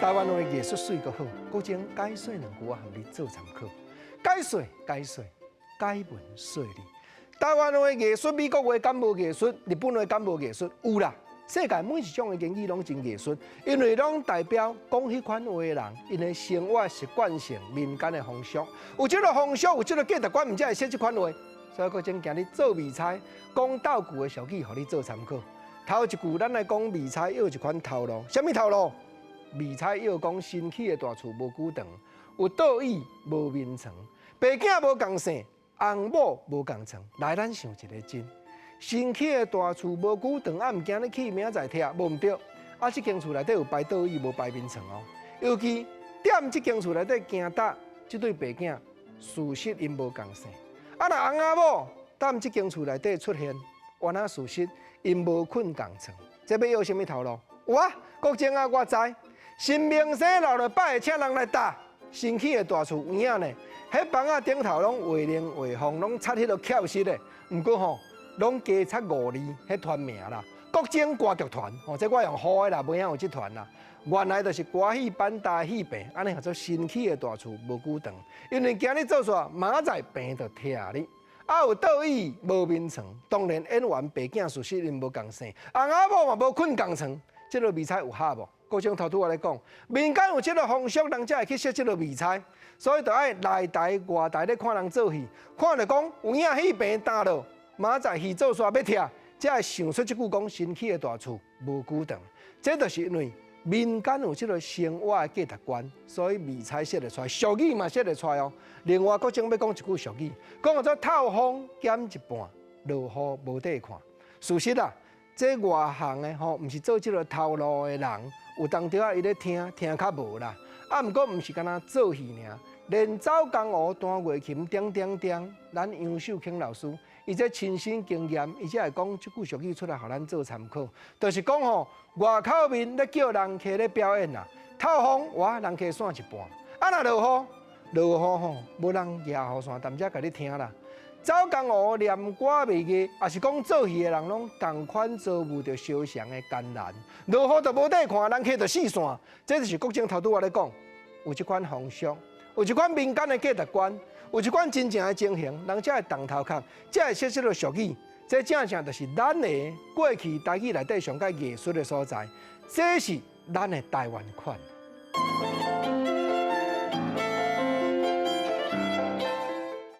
台灣話藝術媠閣好，國情解說兩句，我予你做參考。解說解說解文說理。台灣話藝術，美國話敢無藝術？日本話敢無藝術？有啦。世界每一種的言語攏真藝術，因為攏代表講彼款話的人，𪜶的生活習慣性、民間的風俗，有這个風俗，有這个價值觀，才會說這款話。所以國情今日做未猜，講鬥句的俗語，予你做參考。頭一句，咱來講未猜，有一款頭路，啥物頭路？未猜又講新起的大厝無久長，有桌椅無眠床，爸囝無仝姓，翁某無仝床。來，咱想一个真。新起的大厝無久長，啊，毋驚你去明仔載拆，無毋對。啊，這間厝內底有擺桌椅，無擺眠床哦。尤其踮這間厝內底行搭，這對爸囝事實𪜶無仝姓。啊，若翁仔某踮這間厝內底出現，原來事實𪜶無睏仝床。這欲用啥物頭路？有啊，國情啊，我知。新明星落來擺，請人來搭。新起的大厝有影呢？彼房仔頂頭攏畫龍畫鳳，攏漆彼个巧色的。毋過吼，攏加漆五字，彼團名啦，國情歌劇團，吼，這我用唬的啦，無影有這團啦。原來就是歌戲班、台戲棚，按呢號做新起的大厝無久長，因為今日做煞，明仔載棚就拆哩。啊，有桌椅無眠床，當然演員爸囝事實𪜶無仝姓，翁仔某嘛無睏仝床，這个未猜有合無？國情頭拄仔咧講，民間有這个風俗，人才會去說這个未猜，所以就愛內台外台咧看人做戲，看著講有影戲棚焦落。明仔載戲做煞欲拆，才會想出這句講新起的大厝無久長。這就是因為民間有這个生活的價值觀，所以未猜說會出來，俗語嘛說會出來哦。另外，國情欲講一句俗語，講做透風減一半，落雨無塊看。事實啊，這外行的吼，毋是做這个頭路的人，有當時仔伊咧聽聽較無啦。啊，毋過毋是干焦做戲爾，連走江湖彈月琴，點點點，咱楊秀卿老師。伊這親身經驗，伊才會講這句俗語出來，予咱做參考。就是講吼，外口面咧叫人客咧表演啦，透風哇，人客散一半。啊，若落雨，落雨吼，無人舉雨傘，踮遮共你聽啦。走江湖念歌袂藝，抑是講做戲的人攏仝款遭遇著相仝的艱難。落雨就無塊看，人客就四散。這就是國情頭拄仔咧講，有這款風俗，有這款民間的價值觀。有一款真正的情形，人才會動頭殼，才會說這个俗語。這正正就是咱的過去台語內底上蓋藝術的所在，這是咱的台灣款。